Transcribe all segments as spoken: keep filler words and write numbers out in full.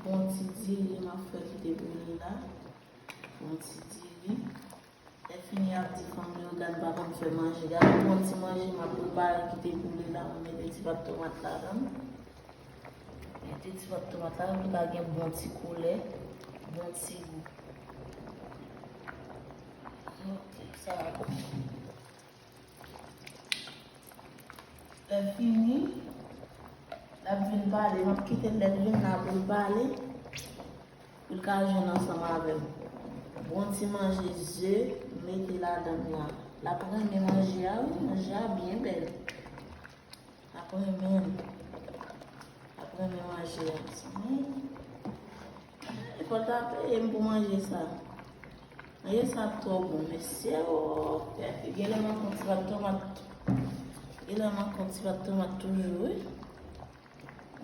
Bon ti diri m ap fè ki te boule la. Bon ti diri. Lè fini ap di fanmi yo gad m pa konn fè manje. Gade bon ti manje m ap prepare ki te boule la. Mwen mete ti pat tomat ladan l. Mete ti pat tomat ladan l pou l ka gen bon ti koulè, bon ti gou. Ok, sa a bon. Lè l fini, l ap vin pale. M ap kite l lè l vin la pou l pale, pou l ka jwenn ansanm avè m. Bon ti manje ze, mete ladan l la. L ap renmen manje a, wi, manje a byen bèl. L ap renmen l. L ap renmen manje a. Sanmi. E fò l ta peye m pou manje sa. Manje sa twò bon, mesye o. Genlè manke yon ti pat tomat. Genlè manke yon ti pat tomat toujou, wi.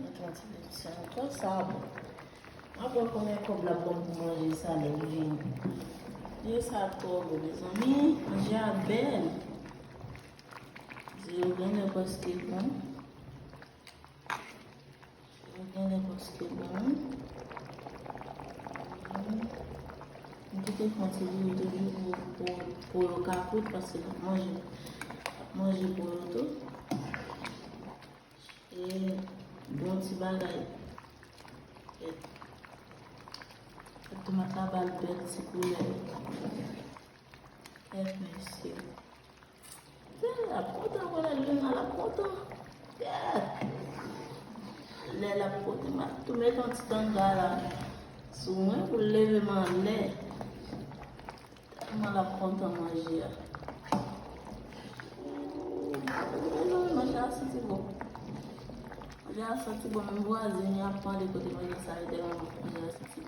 Mete yon ti plis ankò, sa bon. M ap wè konbyen kòb l ap ban m pou manje sa lè m vini. Manje sa twò bon, mezanmi. Manje a bèl. Di yo genlè prèske bon. Yo genlè prèske bon. M kite fon ti bouyi toujou pou, pou, pou yo ka kwit, paske n ap manje, n ap manje pou yo tou. E bon ti bagay. E tomat la ba l bèl ti koulè. Kèt mesye. L ap kontan, wè lè l vin la, l ap kontan. Kèt. Lè l ap kontan, m ap tou met yon ti tanga la sou mwen pou l leve m anlè. Tèlman l ap kontan manje a. Ooh, manje a santi bon. Manje a santi bon, menm vwazen yo ap mande kote manje sa ye, tèlman manje a santi